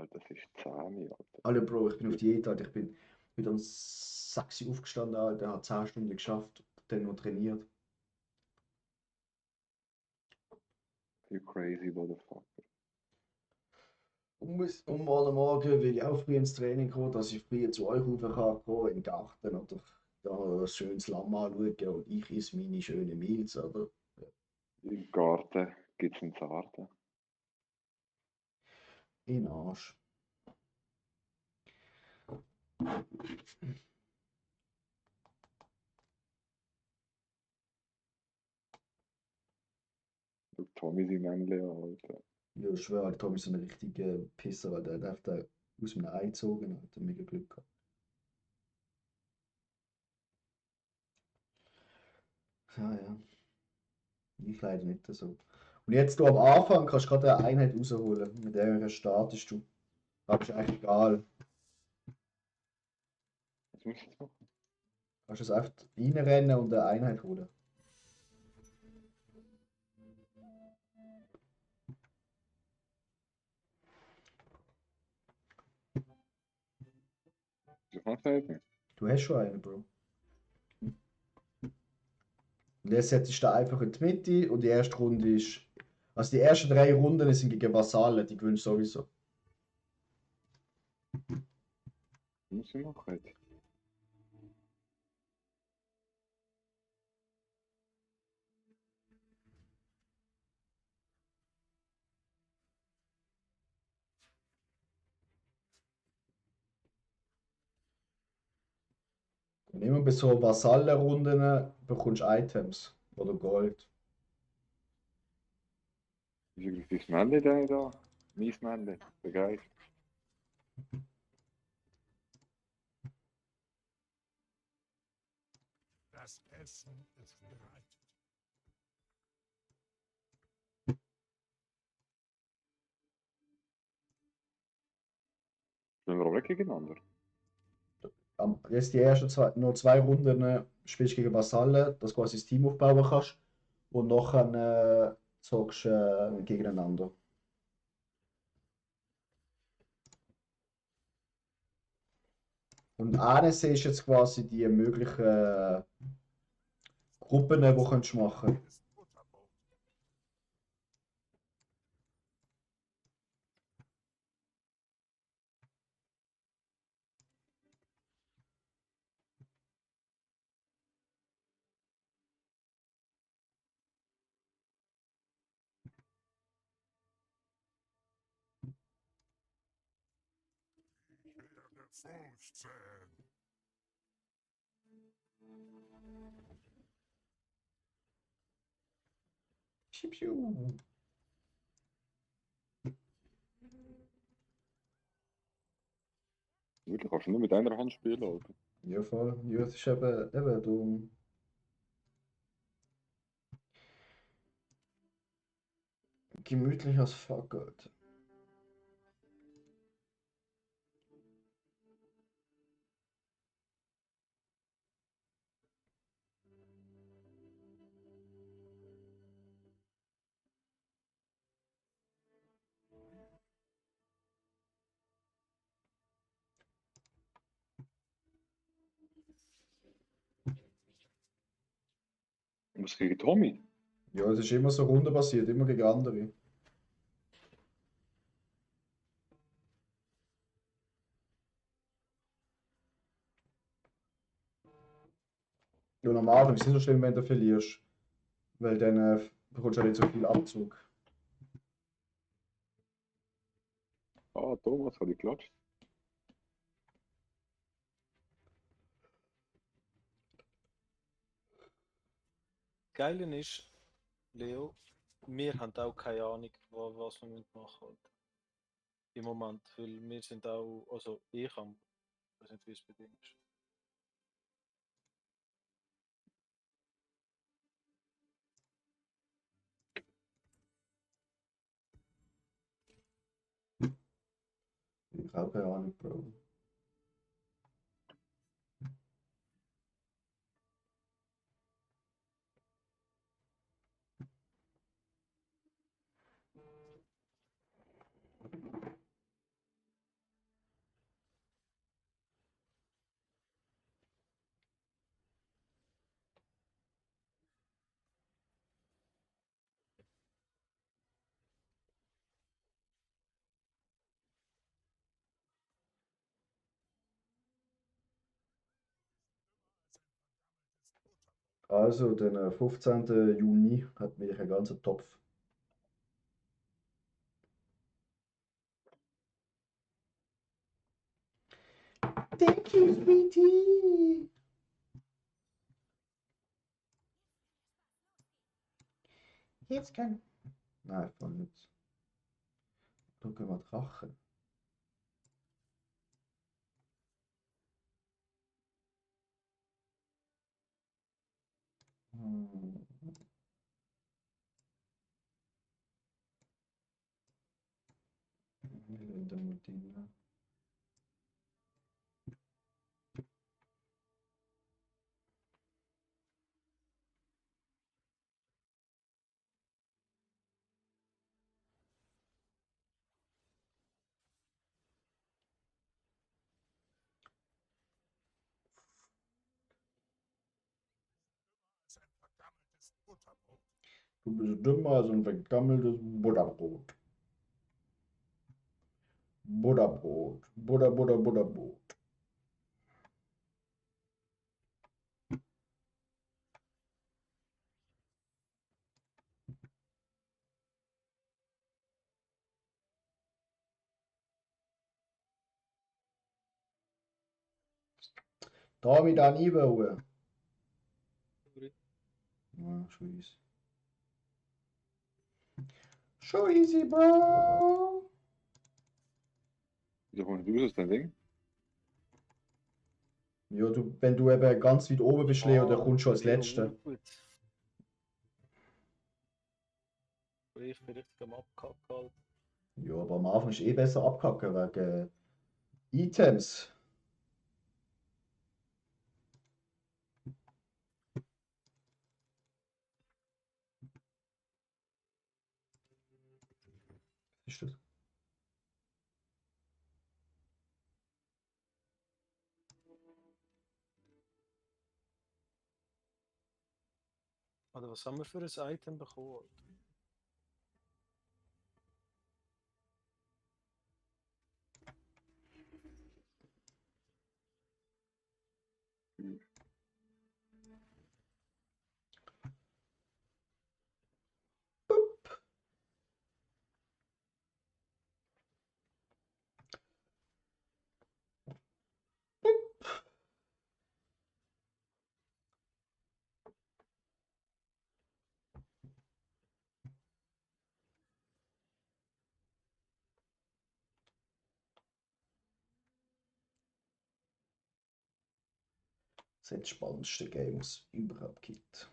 Alter, das ist 10, Alter. Alter, Bro, ich bin auf Diät, Alter. Ich bin wieder um 6 Uhr aufgestanden, Alter. Habe 10 Stunden geschafft, dann noch trainiert. You crazy motherfucker. Und morgen will ich auch früh ins Training kommen, dass ich früh zu euch rauf kann, kommen, in den Garten oder da ein schönes Lamm anschauen und ich esse meine schönen Meals, oder? Im Garten gibt es einen Zarten. In den Arsch. Du Tommy, die Männle, Alter. Ja, ich schwöre, Tom ist so ein richtiger Pisser, weil der hat da aus meinem Ei gezogen, hat mega Glück gehabt. Ja, ja. Ich leider nicht so. Und jetzt du am Anfang kannst du gerade eine Einheit rausholen. Mit der startest du. Aber ist eigentlich egal. Was muss ich jetzt machen? Kannst du es einfach reinrennen und eine Einheit holen. Was macht er jetzt? Du hast schon einen, Bro. Und jetzt setzt du da einfach in die Mitte und die erste Runde ist. Also die ersten 3 Runden sind gegen Vasallen, die gewinnst du sowieso. Was muss ich machen jetzt? Und immer bei so Vasallenrunden bekommst du Items oder Gold. Ist übrigens das Männle da? Mein Männle. Der Geist. Das Essen ist bereitet. Spielen wir auch nicht gegeneinander? Jetzt die ersten nur 2 Runden spielst du gegen Vasallen, dass du quasi das Team aufbauen kannst. Und nachher zockst du gegeneinander. Und eines ist jetzt quasi die möglichen Gruppen, die du machen kannst. Ist Butterbrot. Ich werde 15. Piu, piu. Wirklich, kannst du nur mit einer Hand spielen, Alter. Ja, voll. Ja, das ist eben du. Gemütlich als fuck, Alter. Was gegen Tommy? Ja, es ist immer so rundenbasiert, immer gegen andere. Ja, am Anfang ist es nicht so schlimm, wenn du verlierst. Weil dann bekommst du ja nicht so viel Abzug. Ah, Thomas hat die geklatscht. Geile ist, Leo, wir haben auch keine Ahnung, was wir machen müssen. Im Moment, weil wir sind auch, also ich habe, ich weiß nicht, wie es bei dir ist. Ich habe keine Ahnung, Bro. Also, den 15. Juni hat mich ein ganzer Topf. Thank you, sweetie. Jetzt kann. Nein, voll nicht. Drücken wir Drache. Hm. Ist ein vergammeltes Butterbrot. Du bist dümmer als ein vergammeltes Butterbrot. Butterbrot. Butterbrot. Da wieder nie bauen. Ja, schon easy. Schon easy, Bro. Wieso kommst du aus dem Ding? Ja, wenn du eben ganz weit oben bist, Leo, dann kommst du als ja, Letzter. gut. Ich bin richtig am Abkacken halt. Ja, aber am Anfang ist eh besser abkacken wegen Items. Ist das? Oder was haben wir für ein Item bekommen? Das ist das spannendste Game, was es überhaupt gibt.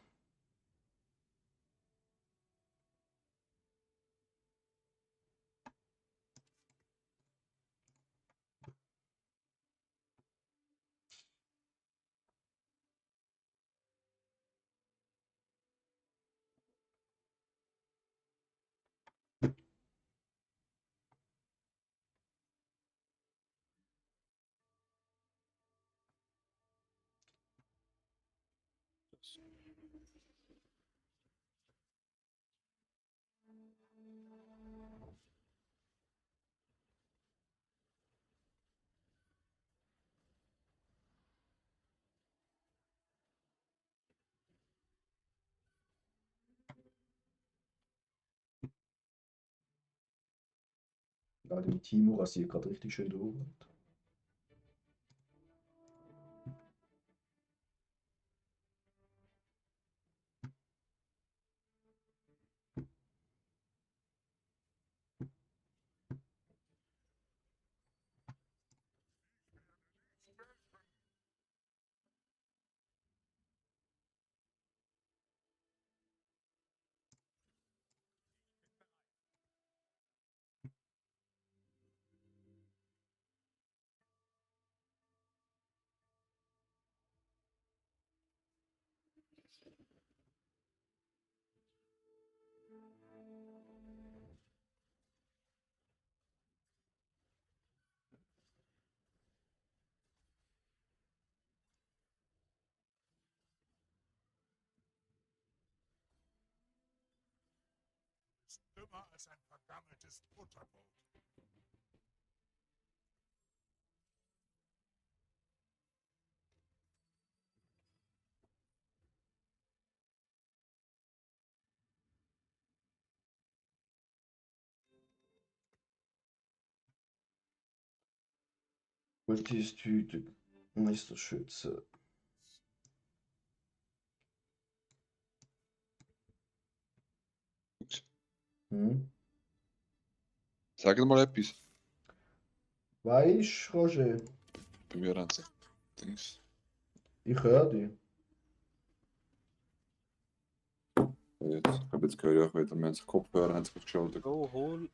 Ja, der Timo rasiert gerade richtig schön durch. Ist dümmer als ein vergammeltes Butterbrot. Ultis-Tüte. Meisterschütze. Hm? Sag mal etwas. Weisst, Roger, Bei mir haben sie Dings. ich höre dich. Ich habe jetzt gehört, ich wieder, wir haben sich Kopfhörer haben sich geschaltet. Bro, hol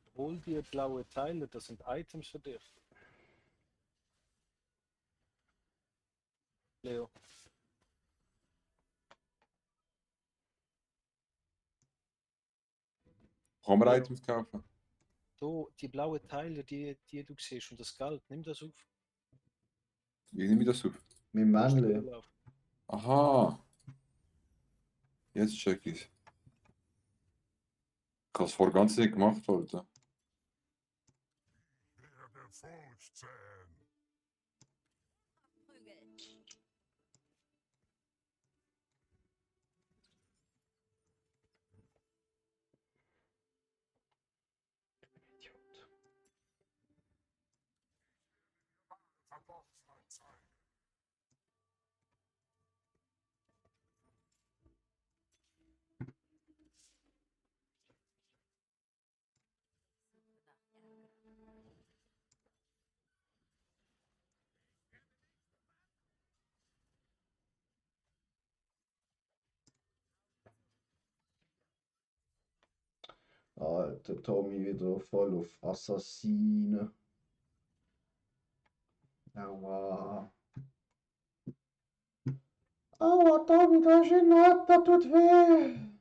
die blauen Teile, das sind Items für dich. Leo. Kann man Ja. Items kaufen? Du, die blauen Teile, die du siehst und das Geld, nimm das auf. Wie nehme ich das auf? Mit Musst du Männle. durchlaufen. Aha! Jetzt check ich's. Ich habe es vor ganz nicht gemacht heute. Werde Furcht säen. Verworfenheit zeigen. Alter, Tommy wieder voll auf Assassine. Aua. Aua, Tommy, da ist ein Not, das tut weh.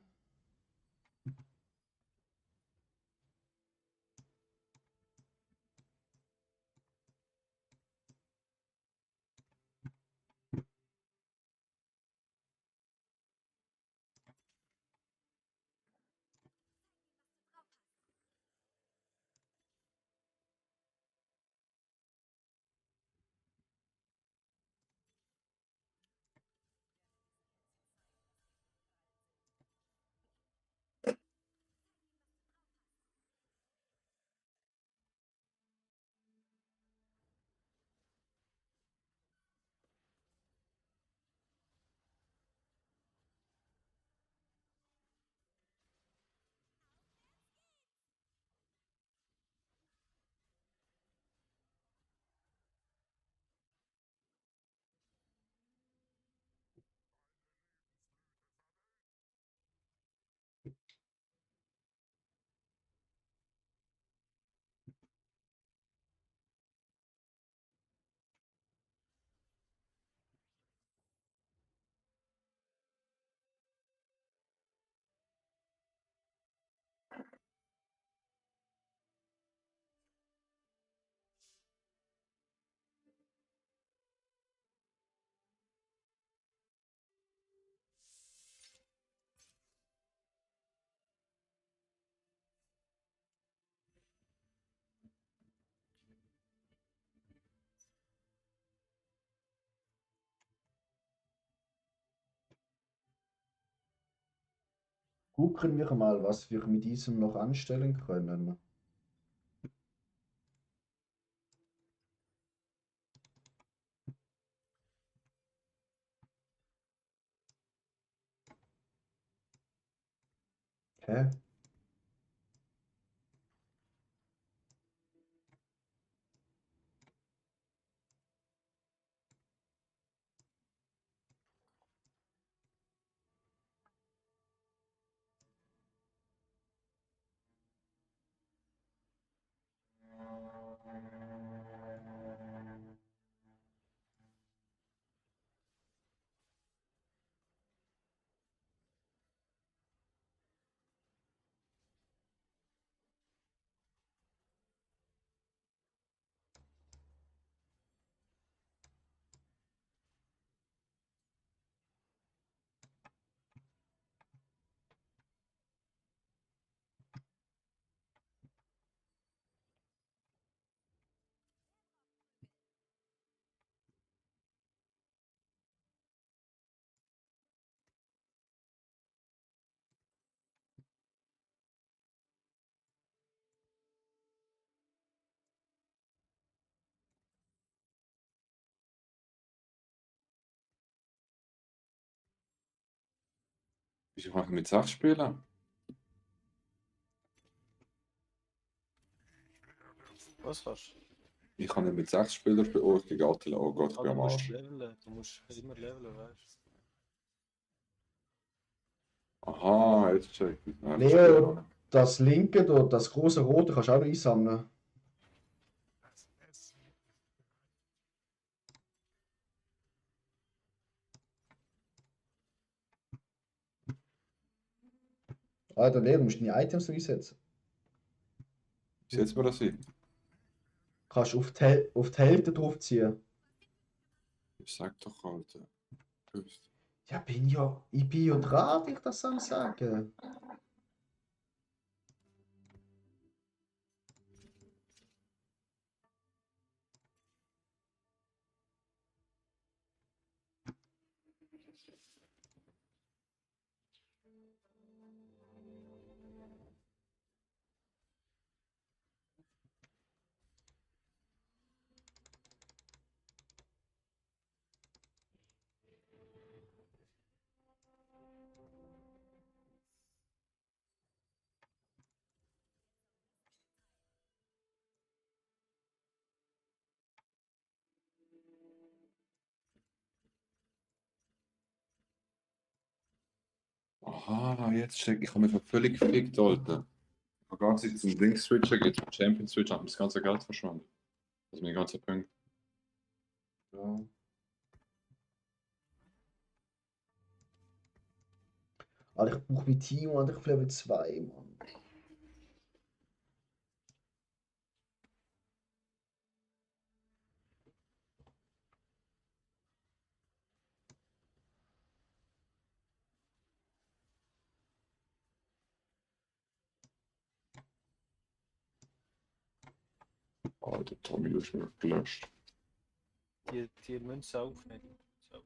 Gucken wir mal, was wir mit diesem noch anstellen können. Hä? Wieso kann ich mit 6 spielen? Was kannst du? Ich kann nicht mit 6 Spielern spielen. Oh, ich gegen Attila. Oh Gott, ich Ah, bin du am musst Arsch. leveln. Du musst immer leveln, weißt Aha, jetzt check ich. Nein, das Leo, spielt man. das linke, da, das große rote kannst du auch noch einsammeln. Das Essen Alter, Leo, du musst deine Items einsetzen. Wie setzt man das ein? Kannst auf die Hälfte draufziehen. Ich sag doch, Alter. Höchst. Ja, ich bin ja dran, dich das am sagen. Aha, jetzt check ich. Ich habe mich völlig gefickt, Alter. Ich habe gar nicht zum Ding switchen geht, zum Champion switchen, habe das ganze Geld verschwunden. Das ist mein ganzer Punkt. Ja. Alter, ich brauche mein Team und ich auf Level 2, Mann. Alter, Tommy, du hast mich gelöscht. Die Münze aufnehmen. So.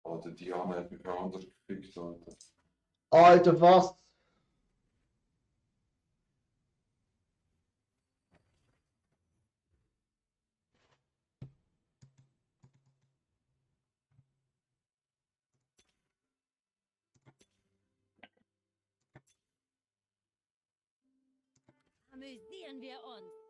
Alter, Diana hat mich auch anders gefickt, Alter. Alter, was? Amüsieren wir uns.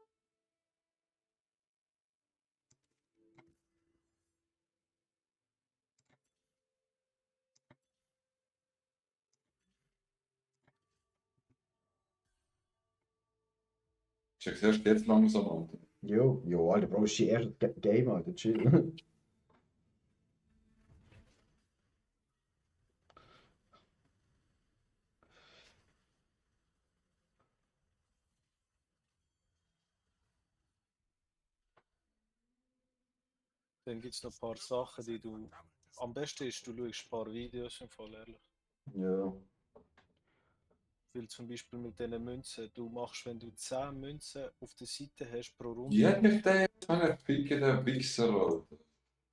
Check's erst jetzt langsam, Alter. Jo, Alter, Bro, ist die erste Game, Alter, chill. Dann gibt es noch ein paar Sachen, die du. Am besten ist, du schaust ein paar Videos im Fall ehrlich. Ja. Weil zum Beispiel mit diesen Münzen, du machst, wenn du 10 Münzen auf der Seite hast pro Wie hat Runde, mich der jetzt ficken, der Wichser, Alter?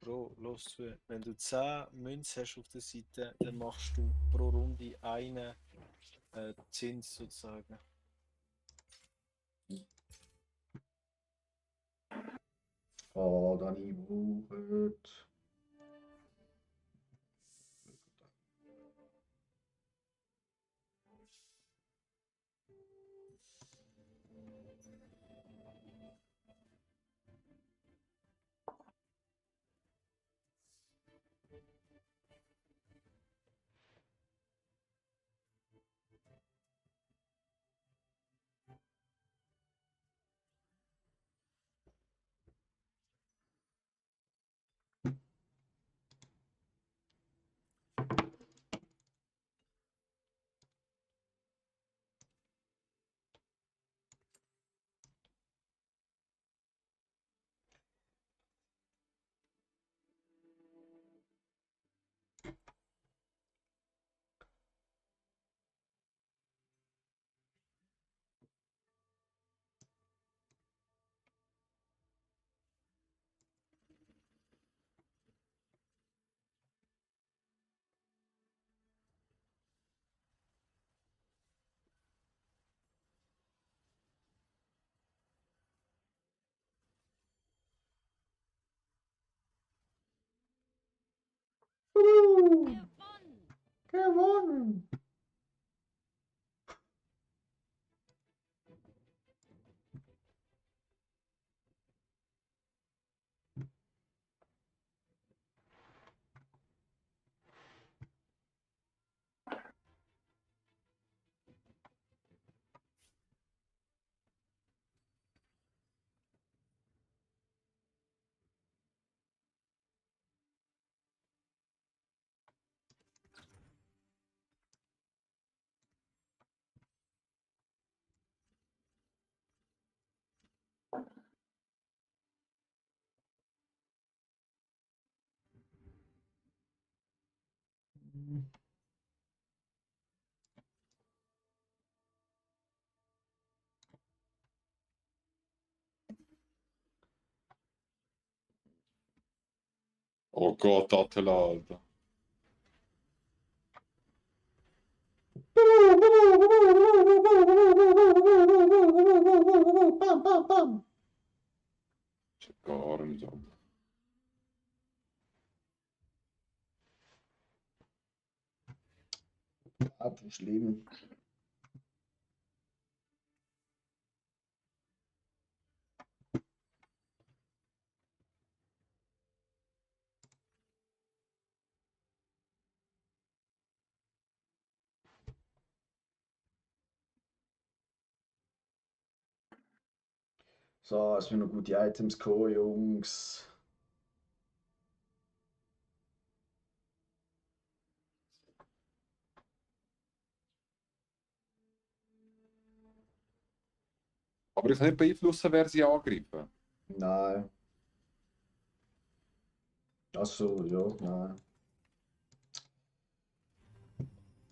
los zu, wenn du 10 Münzen hast auf der Seite, dann machst du pro Runde einen Zins sozusagen. Oh, Dani braucht. Gewonnen! Oh Gott, Attila, Alter. Bam, bam, bam. Ich hab gar nicht, Alter. Ah, du schlimm. So, es sind noch gute Items gekommen, Jungs. Aber ich kann nicht beeinflussen, wer sie angreifen. Nein. Achso, ja, nein.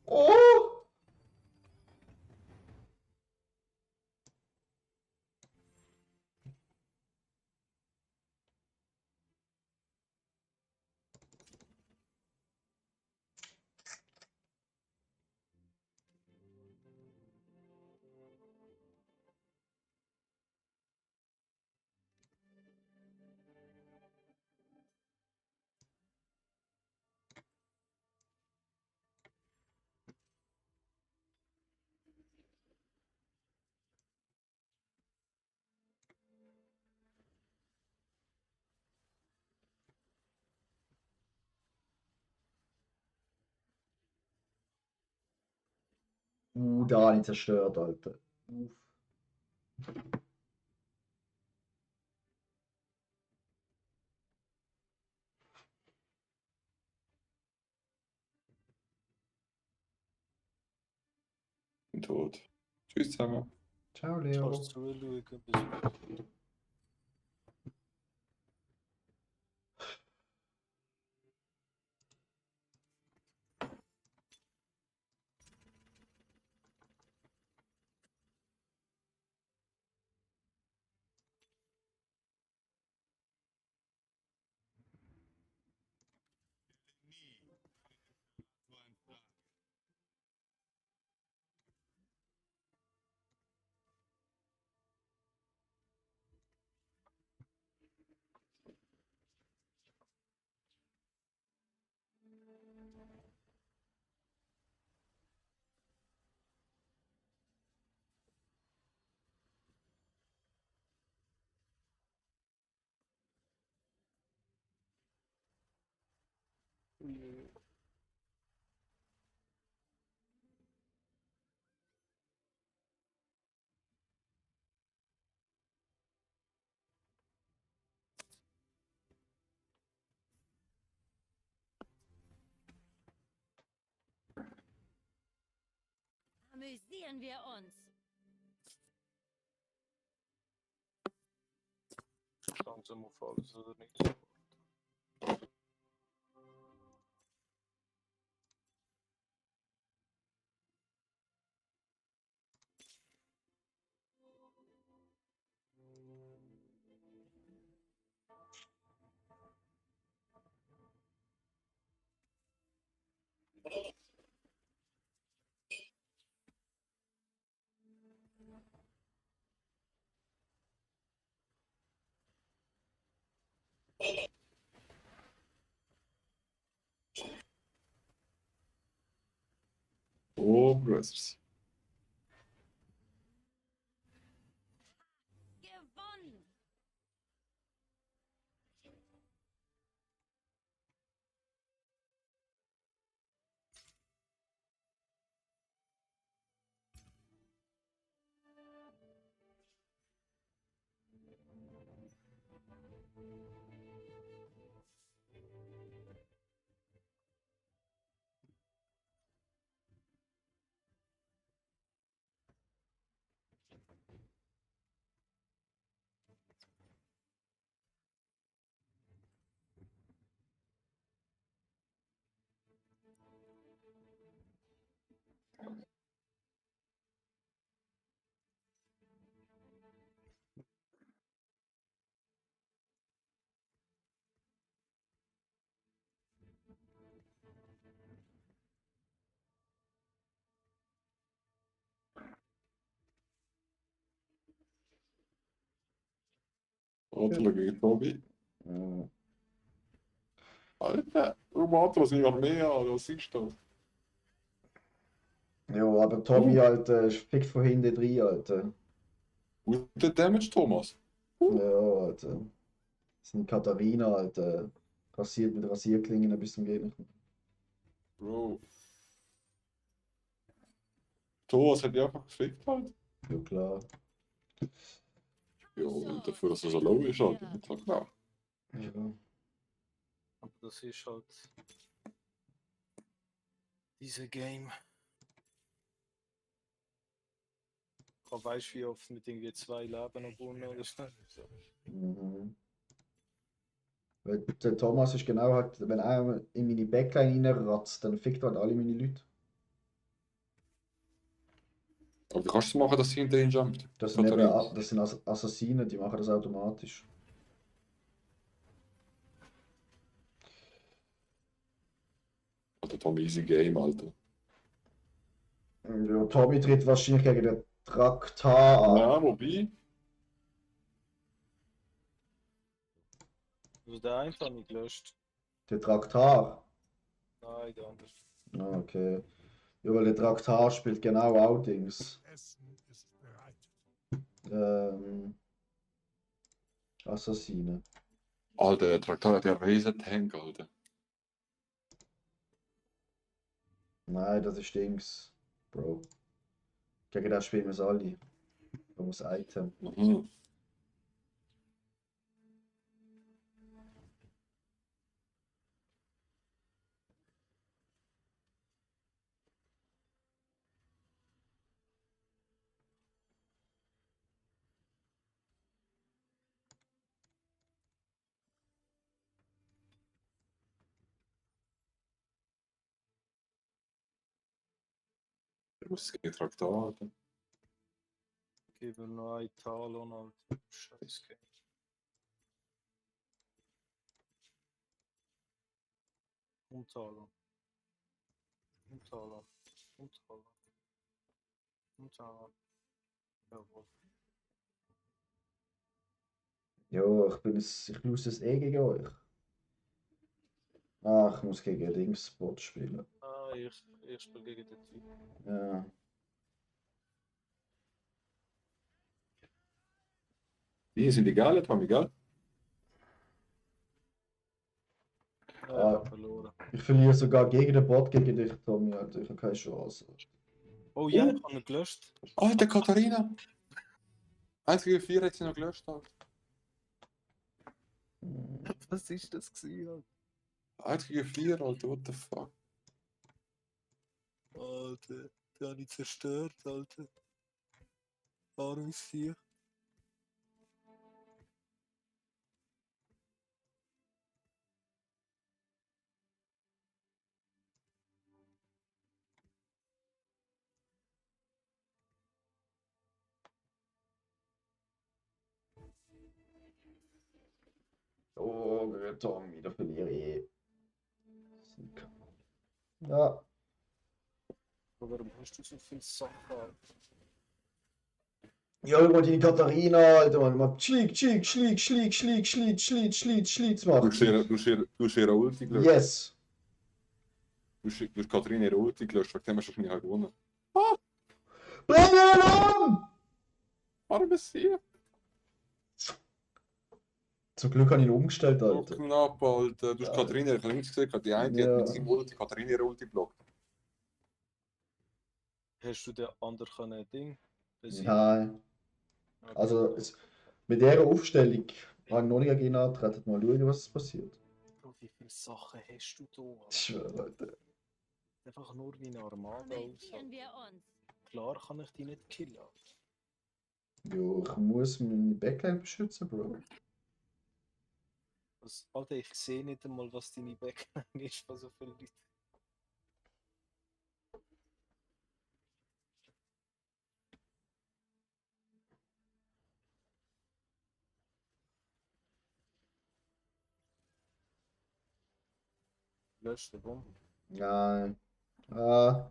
Oh! Da habe ich zerstört, Alter. Uff. Bin tot. Tschüss zusammen. Ciao, Leo. Kannst du zuschauen, bis Amüsieren wir uns. langsam auf alles oder nicht. Oh, Brothers. Gewonnen! Adler gegen Tobi. Ja. Alter, Matros nicht mehr an, was ist das? Jo, aber Tommy, Alter, fickt von hinten drin, Alter. Und der Damage, Thomas? Ja, Alter. Das sind Katharina, Alter. Kassiert mit Rasierklingen bis zum Gegner. Bro. Thomas hat die einfach gefickt halt. Ja, klar. Ja, und dafür, dass er so low ist, halt. Nicht so klar. Ja. Aber das ist halt diese Game. Ich weiß, wie oft mit irgendwie 2 Leben noch gewonnen oder so. Mhm. Weil der Thomas ist genau halt, wenn er in meine Backline reinratzt, dann fickt er halt alle meine Leute. Aber wie kannst du es machen, dass sie hinter ihn jumpt? Das sind, eben, Katharina. das sind Assassinen, die machen das automatisch. Alter, Tommy, easy game, Alter. Ja, Tommy tritt wahrscheinlich gegen den Traktar an. Ja, wobei. Also der eine habe ich gelöscht. Der Traktar? Nein, der andere. Ah, okay. Ja, weil der Traktar spielt genau auch Dings. Essen ist bereitet. Assassine. Alter, der Traktor hat ja einen riesen Tank, Alter. Nein, das ist Dings. Bro. Gegen das spielen wir es alle. Da muss Item. Mhm. Ich muss gegen Traktor, Alter. Ich gebe ihm noch ein Talon, Alter. Scheiß Game. Und Talon. Und Talon. Und Talon. Und Talon. Jawohl. Ja, ich lose es eh gegen euch. Ah, ich muss gegen Dings Bot spielen. Ah, ich spiele gegen den Typ. Ja. Die sind egal, Tommy, gell? Ja, Ah. ich habe verloren. Ich verliere sogar gegen den Bot gegen dich, Tommy, Alter. Ich habe keine Chance. Oh ja, ich habe ihn gelöscht. Alter, Katharina! 1 gegen 4 hat sie noch gelöscht, Alter. Was ist das gewesen? 1 gegen 4, Alter, what the fuck? Alter, den habe ich zerstört, Alter. Armes Vieh. Oh, Tommy, da verliere ich eh. Ja. Warum hast du so viel Sachen, Alter? Ja, ich wollte die Katharina, Alter, man. Schlieg Du macht. hast ihre Ulti gelöscht. Yes. Du hast Katharina ihre Ulti gelöscht, wegen dem hast du wahrscheinlich auch gewonnen. Bring ihn um! Armes Sieg. Zum Glück habe ich ihn umgestellt, So Alter. knapp, Alter. Du hast Ja. Katharina, ich habe links gesehen, die eine die hat Ja. mit seinem Ulti Katharina ihre Ulti blockt. Hast du den anderen können Ding besiegen? Nein. Okay. Also, mit dieser Aufstellung habe ich noch nicht gegen angetreten. Mal schauen, was passiert. Bro, wie viele Sachen hast du da? Ich schwöre, Alter. Einfach nur wie eine Armada Amüsieren aussehen. wir uns. Klar kann ich die nicht killen. Jo, ich muss meine Backline beschützen, Bro. Alter, ich sehe nicht einmal, was deine Backline ist von so vielen Leuten. Lösch den Bomben. Nein. Ah.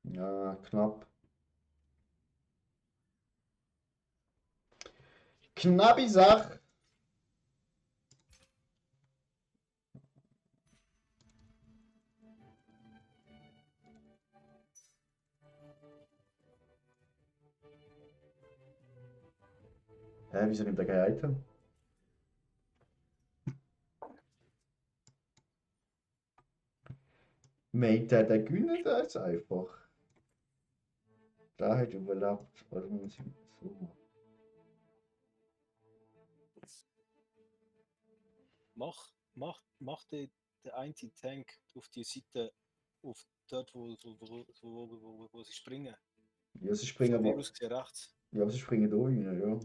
Ja, knapp. Knappi Sache. Hä, wieso nimmt er kein Item? Meint er, der gewinnt jetzt einfach? Da hat überlappt. Oder muss ich so? Mach den einen Tank auf die Seite, auf dort, wo sie springen. Ja, sie springen Von mir aber. aus gesehen rechts. Ja, sie springen da rein, ja.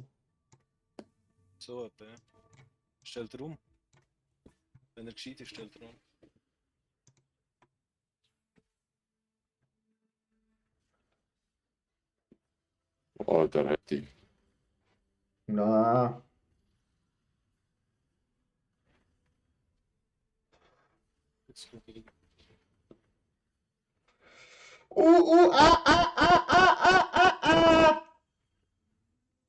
So etwa, ja. Stellt er um. Wenn er gescheit ist, stellt er um. Alter, hätte ich. Na. Jetzt kommt er. Ah.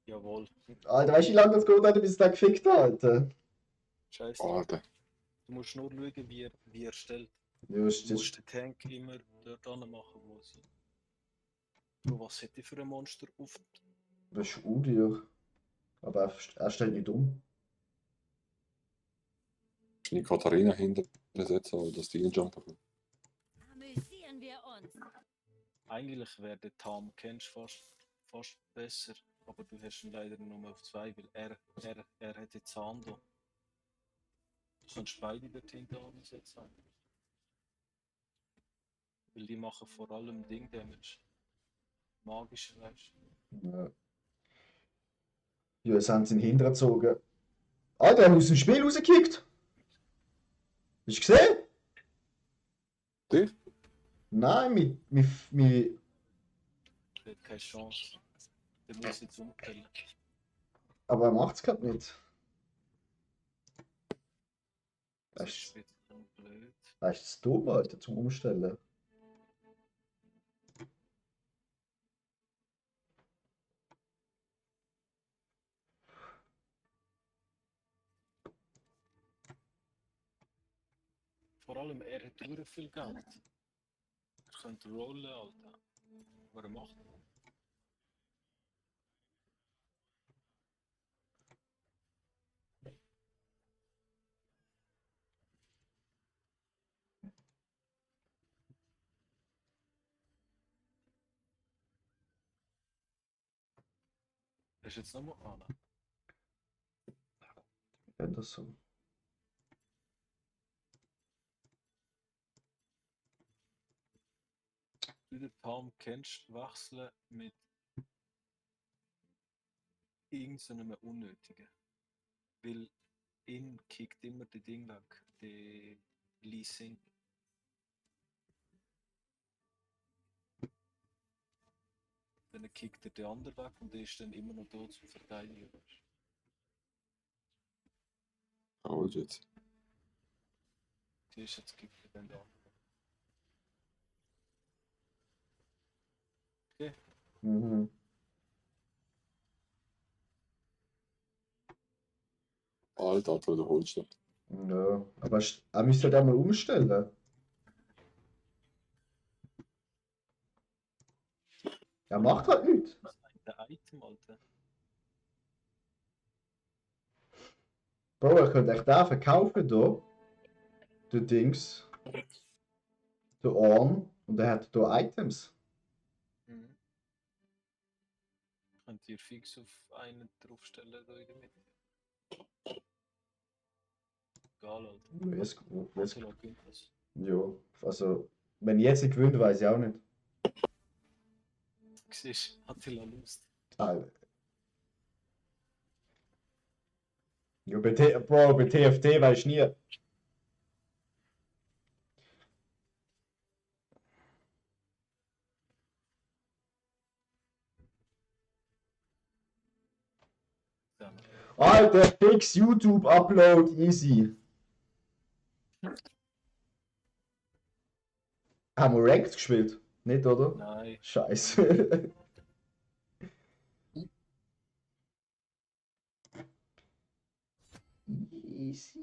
Jawohl. Alter, weißt du, wie lange das geht, Alter, bis ich da gefickt habe, Alter? Scheiße. Alter. Du musst nur schauen, wie er stellt. Ja, ist Du das. musst den Tank immer dort machen, wo sie. Bro, was hätte ich für ein Monster auf. Das ist Udir. Aber er stellt nicht um. Die Katharina hinter setzen, aber dass die ihn jumpen können. Amüsieren wir uns. Eigentlich wäre der Tam Kench fast besser, aber du hast ihn leider nur auf 2, weil er hat jetzt Sando. Du kannst beide dort hinten ansetzen. Weil die machen vor allem Ding Damage. Magisch, weißt du. Ja. Ja, jetzt haben sie ihn hintergezogen. Alter, er hat aus dem Spiel rausgekickt. Hast du gesehen? Dich? Nein, mit. Der hat keine Chance. Der muss jetzt umstellen. Aber er macht es gerade nicht. Das ist jetzt blöd. Das ist dumm, Alter, zum Umstellen. Vor allem, er hat sehr viel Geld. Er könnte rollen, Alter. Aber er macht nicht. Er ist jetzt nochmal an. Wenn das so. Du den Palm kennst, wechseln mit irgendeinem Unnötigen. Weil ihn kickt immer die Ding weg, die Leasing. Dann kickt er den anderen weg und der ist dann immer noch da zum Verteidigen. Oh, jetzt. Die ist jetzt kickt er dann den anderen. Okay, Mhm. alt, Alter, oder holst du? Ja, aber er müsste halt auch mal umstellen. Er macht halt nichts. Was ist eigentlich der Item, Alter? Bro, ich könnte echt den verkaufen hier. Der Dings. Der Orn. Und er hat hier Items. Mhm. Könnt ihr fix auf einen draufstellen da in der Mitte? Egal, Alter. Jetzt, Attila gewinnt das. ja, also, wenn ich jetzt nicht gewinne, weiß ich auch nicht. Siehst du, Attila Lust. Alter. Ja, Bro, bei TFT weiß ich nie. Ja. Alter, fix YouTube Upload, easy. Haben wir Ranked gespielt? Nicht, oder? Nein, Scheiße. Easy.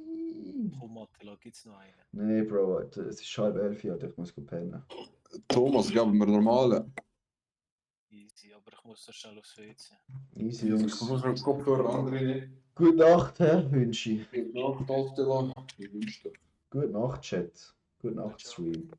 komm Attila, gibt's noch einen? Nee, Bro, Alter, es ist 10:30, Alter, ich muss pennen. Thomas, geben wir normale. Easy, aber ich muss so schnell aufs WC. Easy, Ich Jungs. muss mit dem Kopfhörer andere nicht. Gute Nacht, wünsche ich. Gute Nacht, Attila. Ich wünsche dir. Gute Nacht, Chat. Gute Nacht, Stream.